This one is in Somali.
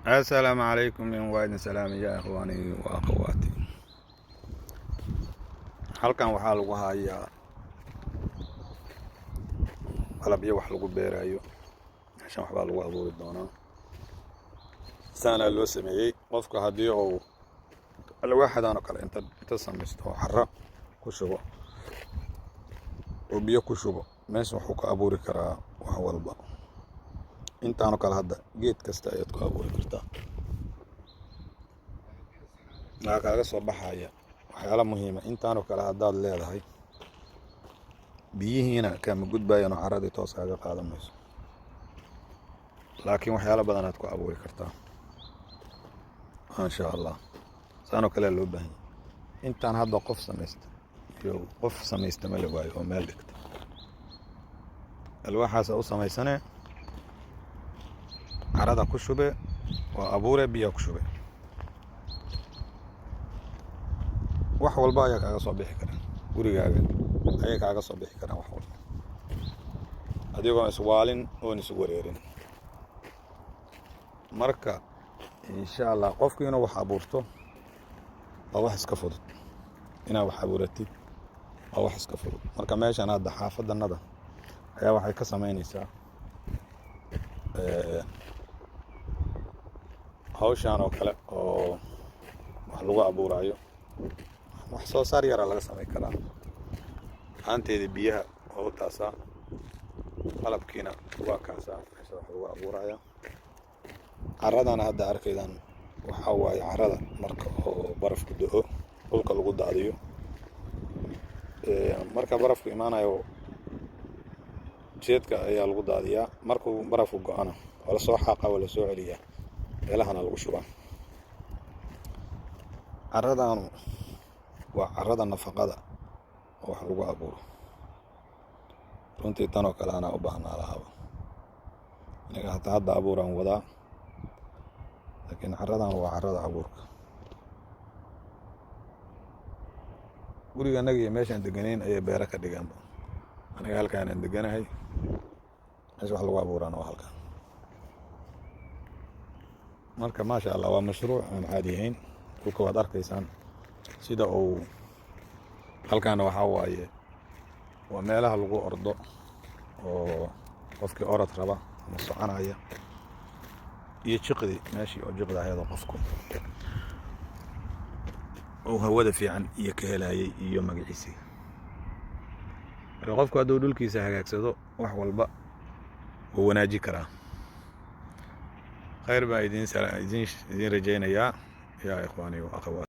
Assalaamu calaykum, waa idin salaamay, yaa ikhwaani wa akhawaati. Halkan waxaa lagu hayaa qalabyo wax lagu beerayo. Meeshan waxbaa lagu abuuri doonaa. Saanaa loo sameeyey. Qofka haddii uu alwaaxadan oo kale inta samaysto oo carro ku shubo oo biyo ku shubo, meesha wuxuu ka abuuri karaa wax walba. Intaanoo kale hadda geed kasta ayaad ku abuuri kartaa. Waxaa kaaga soo baxaya waxyaala muhiima. Intaanoo kale haddaad leedahay, biyihiina kama gudbayaan oo carradii toos kaaga qaadan mayso, laakiin waxyaalo badanaad ku abuuri kartaa, maasha Allah. Saanoo kalea loo baahan yahy. Intaan hadda qof samaysta iyo qof samaysta ma la waayo oo meel dhigta. Alwaaxaasa u samaysane, carada ku shube, waa abuure, biyaa ku shube, wax walba ayaa kaaga soo bixi karaan. Gurigaaga ayay kaaga soo bixi karaan wax walba, adigoon iswaalin oon is wareerin. Marka insha Allah, qofku inuu wax abuurto waa wax iska fudud. Inaad wax abuuratid waa wax iska fudud. Marka meeshan hadda xaafadanada ayaa waxay ka samaynaysaa hawshan oo kale oo wax lagu abuuraayo. Wax soo saar yaraa laga samayn karaa. Haanteeda biyaha waa u taasaa, qalabkiina waa kaasaa. Meesha wax lagu abuuraya, carradana hadda arkaydan waxaa waaye carrada marka oo barafku da'o dhulka lagu daadiyo. Marka barafku imaanayo jeedka ayaa lagu daadiyaa, markuu barafku go'ana waa lasoo xaaqa, waa lasoo celiyaa, meelahana lagu shubaa. Carradanu waa carrada nafaqada oo wax lagu abuuro. Runtii tan oo kale anaa u baahnaa lahaaba aniga. Hataa hadda abuuraan wadaa, laakiin carradan waa carrada abuurka. Guriga annaga iyo meeshaan deganayn ayay beero ka dhigeenba. Aniga halkaanaan deganahay, meesha wax lagu abuuraana waa halkaan. Marka maasha Allah, waa mashruuc aan caadi ahayn. Dhulka waad arkaysaan sida uu. Halkaana waxaa waaye waa meelaha lagu ordo oo qofkii orod raba ama soconaya, iyo jiqdi, meeshii oo jiqda ayadoo qofku uu hawada fiican iyo ka helayay iyo magaciisii. Marka qofku hadduu dhulkiisa hagaagsado, wax walba wuu wanaaji karaa. Khayr baa idin rajaynayaa, yaa ikhwaani wa akhawaat.